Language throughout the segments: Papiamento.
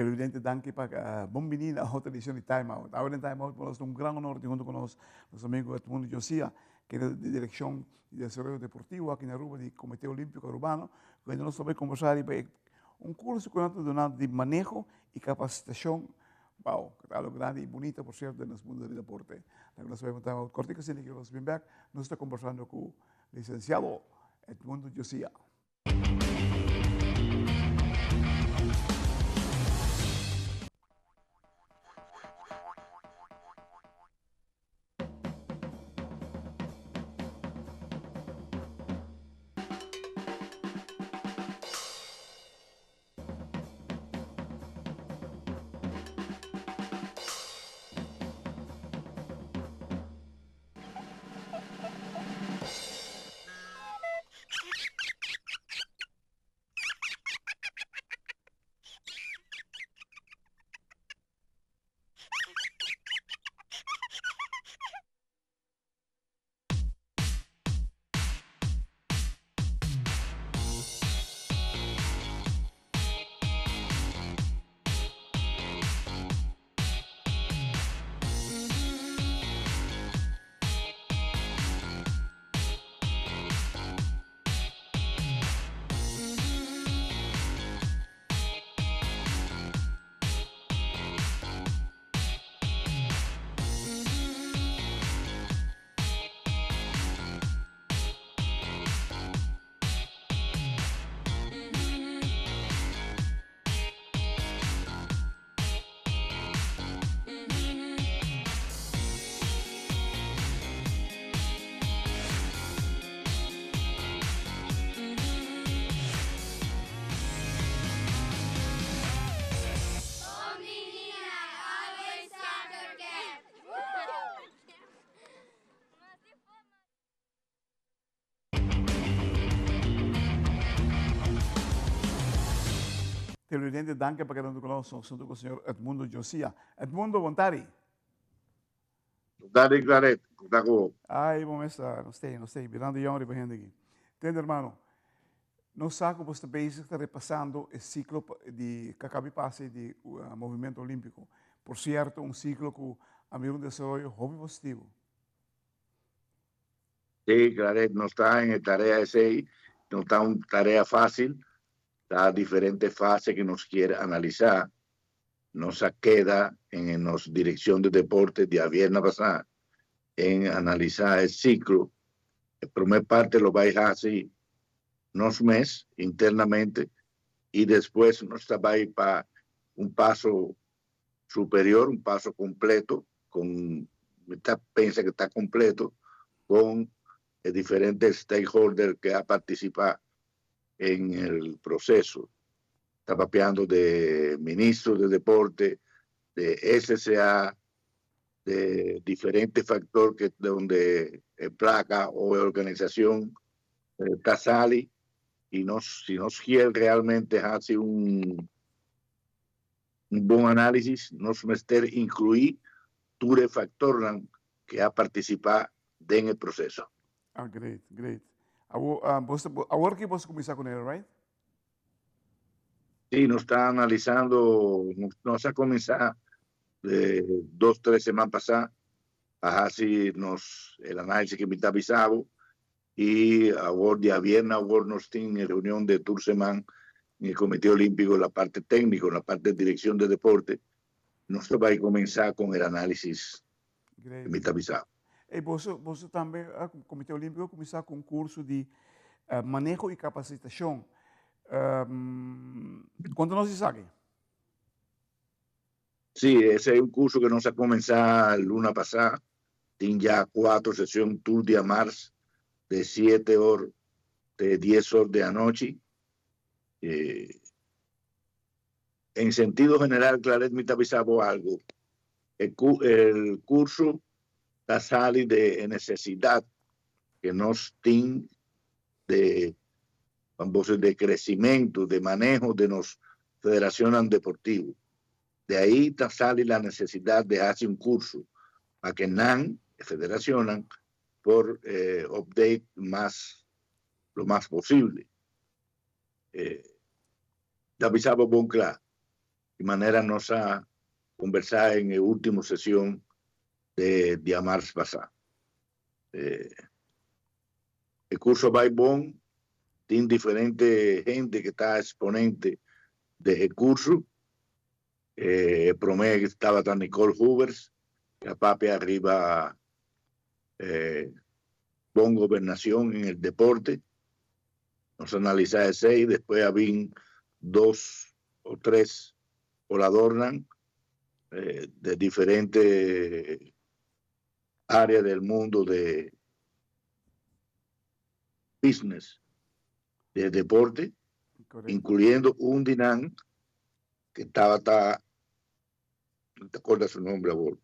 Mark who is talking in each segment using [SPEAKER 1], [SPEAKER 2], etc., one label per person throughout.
[SPEAKER 1] Televidente, danki pa bon bini na otro edicion di Time Out. Awe den Time Out nos ta un gran honor di hunto cu nos, nos amigo Edmundo Josia, kende ta di Direccion di Desaroyo Deportivo aki na Aruba di Comite Olimpico Arubano, cu nos ta bay conversa riba e un curso cu nan ta dunando di maneho y capacitacion. Wow, ta algo grandi y bunita por cierto den nos mundo di deporte. Laga nos bay un Time Out cortico asina ki nos bin bek, nos ta conversando cu Licenciado Edmundo Josia. Televidente, danki pa keda huntu ku nos. Nos huntu ku señor Edmundo Josia. Edmundo, bon tardi.
[SPEAKER 2] Bon tardi, Claret. Kon ta ku bo?
[SPEAKER 1] Ai, bon mes ta. Nos tei, nos tei. Birando yòn riba hende aki. Tende, hermano, nos sa ku bo sta bezig ta repasando e siklo di ku a kabi pasa di Movimento Olímpiko. Por sierto, un siklo ku a mira un desaroyo hopi positivo.
[SPEAKER 2] Sí, Claret, nos ta en e tarea esey, no ta un tarea fácil, ta diferente fase que nos kier analisa. Nos a keda en nos Direccion de Deporte diavierna pasá en analisa e ciclo. E prome parte lo bay haci nos mes internamente y despues nos ta bay pa un paso superior, un paso completo, con, mi ta pensa que ta completo, con e diferente stakeholder que a participa en el proceso. Ta papiando de ministro de deporte, de SCA, de diferente factor que donde e placa o e organizacion ta sali y nos, si nos kier realmente haci un Un bon análisis nos mester inkluí tur e faktornan ke a partisipá den e proseso.
[SPEAKER 1] Ah, great, great. Awor, bos ta, awor ki bos ta kuminsá ku nel, right?
[SPEAKER 2] Sí, nos ta analisando, nos a kuminsá dos, tres seman pasá pa hasi nos el análisis ke mi ta bisa bo Y awor diabierna awor nos tin e reunion de tur seman en e Comité Olímpico, la parte técnico, la parte de dirección de deporte, nos ta bay comensa con el análisis
[SPEAKER 1] Great.
[SPEAKER 2] mi ta bisa.
[SPEAKER 1] Ey, boso, boso tambe, Comité Olímpico a cuminsa cu un curso di maneho y capacitacion. Conta nos esaki.
[SPEAKER 2] Sí, ese es un curso que nos a comenzá luna pasá. Tin ya cuatro sesión tur dia mars de siete or te dies or de anochi. En sentido general, Claret, mi ta bisa bo algo. E el curso ta sali de e necesidad que nos tin de, vamos a decir, de crecimento, de maneho de nos federacionnan deportivo. De ahí ta sali la necesidad de haci un curso pa que nan, e federacionnan, por update mas lo mas posible. Ta bisa bo bon cla. Di manera nos a conversa en e ultimo sesion de diamars pasa. E curso a bay bon, tin diferente hende cu ta exponente de e curso. E prome tabata Nicole Hoevers, cu a papia riba bon gobernacion en el deporte. Nos a analiza esey, despues a bin dos o tres oradornan de diferente área del mundo de business de deporte, incluyendo un di nan que tabata, no ta acorda su nombre awor,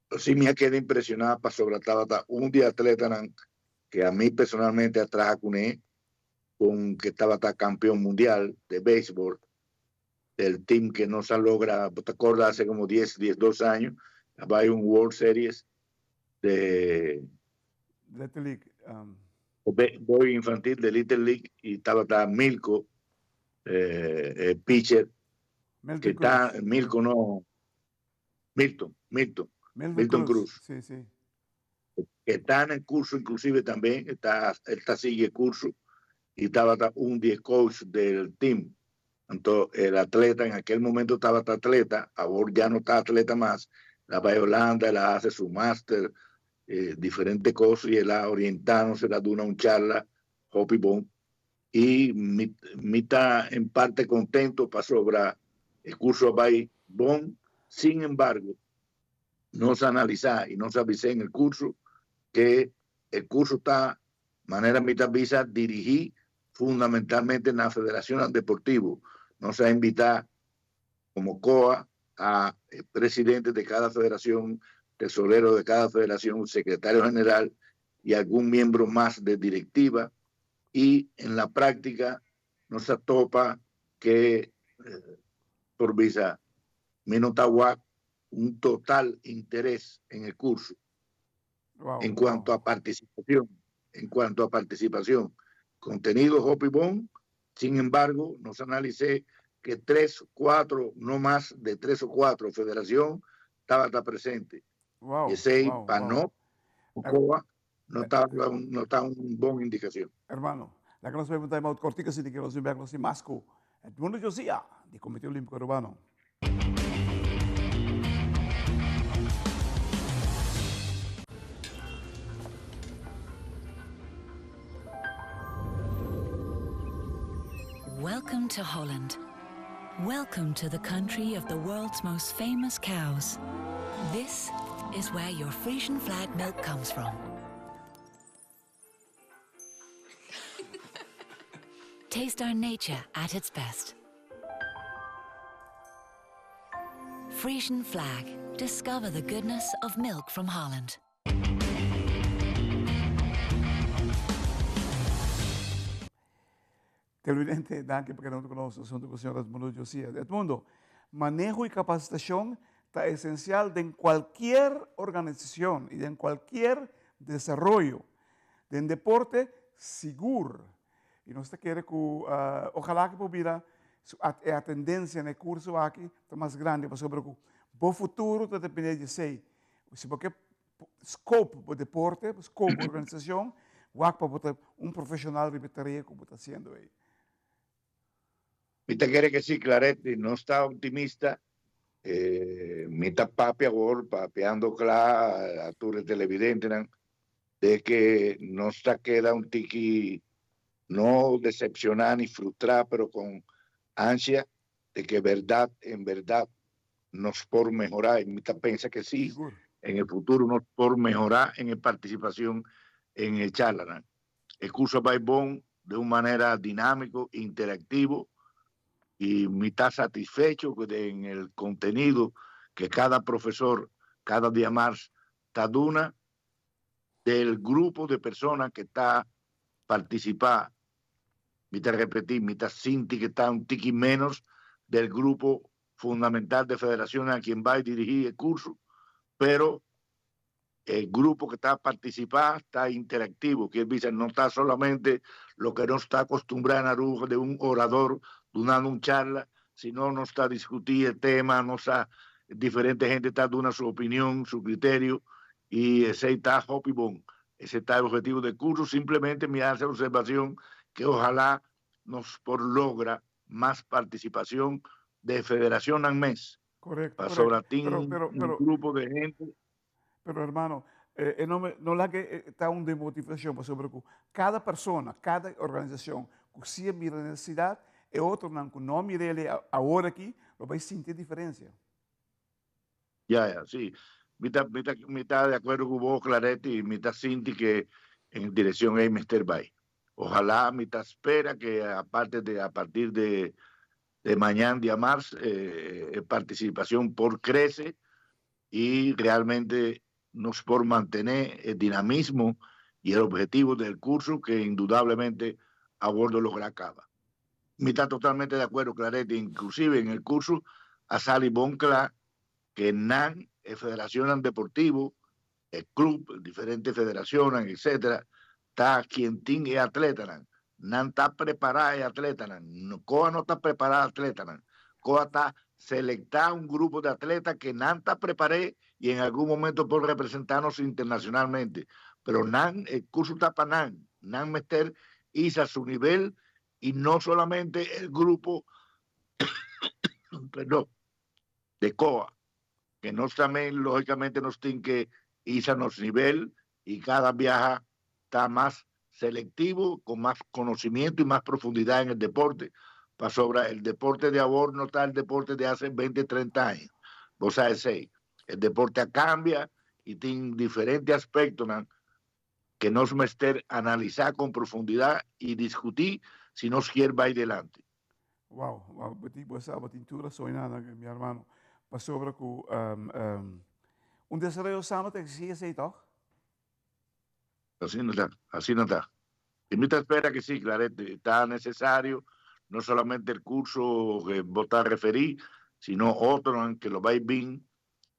[SPEAKER 2] pero si mi a keda impresiona pasobra tabata un di atletanan que ami personalmente a traha cune, con que tabata campeon mundial de beisbol del team que nos a logra, bo ta acorda hace como dies, diesdos año, a bay un World Series de
[SPEAKER 1] Little League.
[SPEAKER 2] Boy infantil de Little League y tabata Milko, e pitcher
[SPEAKER 1] Milton
[SPEAKER 2] que ta,
[SPEAKER 1] Cruz.
[SPEAKER 2] Milko no, Milton, Milton,
[SPEAKER 1] Milton
[SPEAKER 2] Milton
[SPEAKER 1] Cruz.
[SPEAKER 2] Cruz.
[SPEAKER 1] Sí, sí.
[SPEAKER 2] Que ta en el curso inclusive también, él ta sigue el curso y tabata un di coach del team. Entonces, el atleta en aquel momento estaba atleta, ahora ya no está atleta más, la va a Holanda, él hace su máster, diferentes cosas, y él ha orientado, se la da una charla, hopi bon, y mi está en parte contento para sobra el curso va bon, sin embargo, no se analiza y no se avisa en el curso que el curso está, manera mitad visa, dirigí fundamentalmente en la Federación Deportiva. No se ha invitado como COA a presidente de cada federación, tesorero de cada federación, secretario general y algún miembro más de directiva. Y en la práctica no se topa que por visa Minotawa un total interés en el curso. En cuanto a participación, en cuanto a participación, contenido hopi bon, sin embargo, nos analicé que 3, 4, no más de 3 o 4 federación estaba hasta presente. Ese pa no, COA, no estaba, no estaba una buena indicación.
[SPEAKER 1] Hermano, la que nos pregunta de Maud Cortica, si te quiero decir, vean, los Masco, el mundo yo decía, de Comité Olímpico Arubano.
[SPEAKER 3] Welcome to Holland. Welcome to the country of the world's most famous cows. This is where your Frisian Flag milk comes from. Taste our nature at its best. Frisian Flag. Discover the goodness of milk from Holland.
[SPEAKER 1] Televidente, danki pa keda hunto ku nos hunto ku señor Edmundo Josias. Edmundo, maneho i kapasitashon ta esensial den kualkier organisashon i den kualkier desaroyo. Den deporte, sigur. I nos ta kere ku ojalá ku por bira e atendensia na e kurso aki ta mas grandi pasobra ku bo futuro ta depende di esei. Si bo ke scope bo deporte, scope bo organisashon, wak pa bo ta un profeshonal riba e tarea ku bo ta hasiendo ei.
[SPEAKER 2] Mi ta kere ke si, Claretti, nos ta optimista. Mi ta papia awor, papiando kla a tur e televidentenan, de ke nos ta keda un tiki no decepcioná ni frustrá, pero con ansia de ke berdad, en berdad, nos por mehorá. Y mi ta pensa ke si, en e futuro nos por mehorá en e participacion en e charlanan. E curso a bay bon de un manera dinámico, interactivo, y mi ta satisfecho den el contenido que cada profesor, cada dia mas ta duna del grupo de persona que ta participa. Mi ta repeti, mi ta sinti que ta un tiki menos del grupo fundamental de federación a quien va a dirigir el curso, pero el grupo que está participando está interactivo, que dice, no está solamente lo que no está acostumbrado en Aruba de un orador dando una charla, Sino nos ta discuti e tema, nos ta, diferente hende ta duna su opinion, su criterio y esey ta hopi bon. Esey ta e objetivo di e curso. Simplemente mi haci observacion que ojalá nos por logra mas participacion di federacionnan mes. Pasobra tin un grupo di hende.
[SPEAKER 1] Pero hermano, e no no laga e ta un demotivacion pasobra cu cada persona, cada organisacion cu si a mira necesidad, e otronan cu no a mira el awor aki lo bay sinti e diferencia.
[SPEAKER 2] Ya, ya, si. Mi ta, mi ta, mi ta de acuerdo cu bo, Claret, y mi ta sinti que en direccion ey mester bay. Ojalá, mi ta spera que aparte de, a partir de, de mañan diamars, e participacion por crece y realmente nos por mantene e dinamismo y el objetivo del curso que indudablemente a wordo logra caba. Mi ta totalmente de acuerdo, Claret, inclusive en el curso a sali bon cla que nan, e federacionnan deportivo, e club, diferente federacionnan, etcétera, ta quien tin e atletanan. Nan ta prepara e atletanan. COA no ta prepara atletanan. COA ta selecta un grupo di atleta que nan ta prepare y en algun momento por representanos internacionalmente. Pero nan, e curso ta pa nan. Nan mester hisa su nivel y no solamente el grupo, perdón, de COA, que nos también lógicamente nos tin que hisa nos nivel y cada biaha ta mas selectivo, con mas conocimiento y mas profundidad en el deporte. Pasobra el deporte de awor no ta el deporte de hace 20, 30 aña. Bo sa esey. El deporte a cambia y tin diferente aspectonan que nos mester analisa con profundidad y discuti si nos kier bay delante.
[SPEAKER 1] Wow, wow, bo tin, bo sa, bo tin tur rason einan, mi hermano. Pasobra cu un desaroyo sano ta exigi esey, toch?
[SPEAKER 2] Asina ta, asina ta. Y mi ta spera que si, Claret, ta necesario no solamente el curso que bo ta referi, sino otronan que lo bay bin,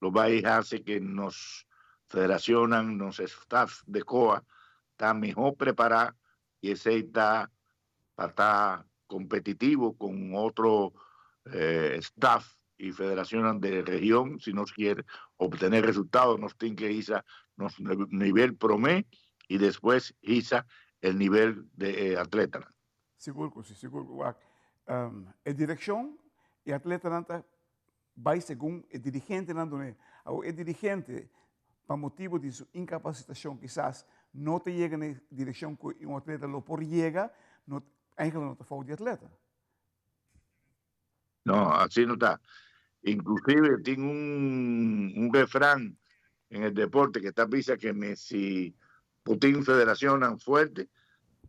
[SPEAKER 2] lo bay haci que nos federacionnan, nos staff de COA ta miho prepara y esey ta pa ta competitivo con otro staff y federacionnan de region. Si nos kier obtener resultado, nos tin que hisa nos nivel prome y despues hisa el nivel de e atletanan.
[SPEAKER 1] Sigur cu si, sigur cu wak. E direccion e atletanan ta bay segun e dirigentenan dun'é. Awor e dirigente, pa motibo di su incapacitacion kisas no ta yega na e direccion cu un atleta lo por yega, no, eigenlijk no ta fout di atleta.
[SPEAKER 2] No, así no ta. Inclusive tin un, un refrán en el deporte que ta bisa que me si bo tin federacionnan fuerte,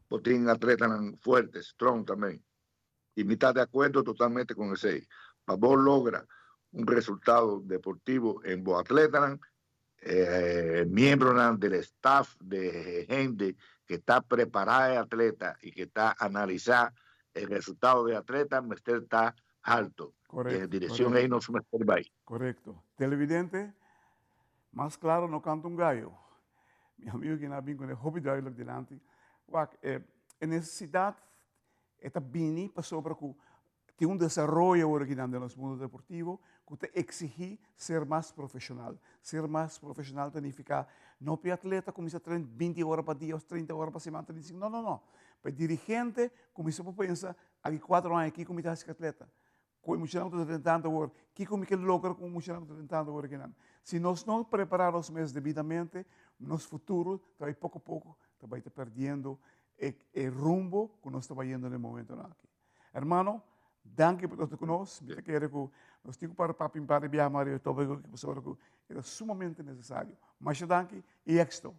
[SPEAKER 2] bo tin atletanan fuerte, strong también. Y mi ta de acuerdo totalmente con esey. Pa bo logra un resultado deportivo en bo atletanan, e miembronan del staff de hende que ta prepara e atleta y que ta analisa e resultado de atleta mester ta alto. Den e direccion ey nos mester bay.
[SPEAKER 1] Correcto. Televidente, mas claro no canta un gallo. Mi amigo kinan a bin con e hopi duidelijk dilanti. Wak, e necesidad E ta bini pasobra ku tin un desaroyo awor akinan den nos mundo deportivo ku ta eksigí ser mas profeshonal. Ser mas profeshonal ta nifiká no pa e atleta kuminsá train binti ora pa dia òf trinta ora pa siman, 35, no, no, no. Pa e dirigente kuminsá por pensa aki kuatro aña kiko mi ta hasi ku atleta? Ku e muchanan ku ta tentando awor, kiko mi ke logra ku e muchanan ku ta tentando awor akinan? Si nos no prepará nos mes debidamente, nos futuro ta bai poko poko ta bai ta perdiendo e e rumbo ku nos ta bayendo na e momentonan aki. Hermano, danki pa ta ku nos. Mi ta kere ku nos tin ku para papia un par di biaha mas riba e topiko aki pasobra ku e ta sumamente nesesario. Masha danki i éksito.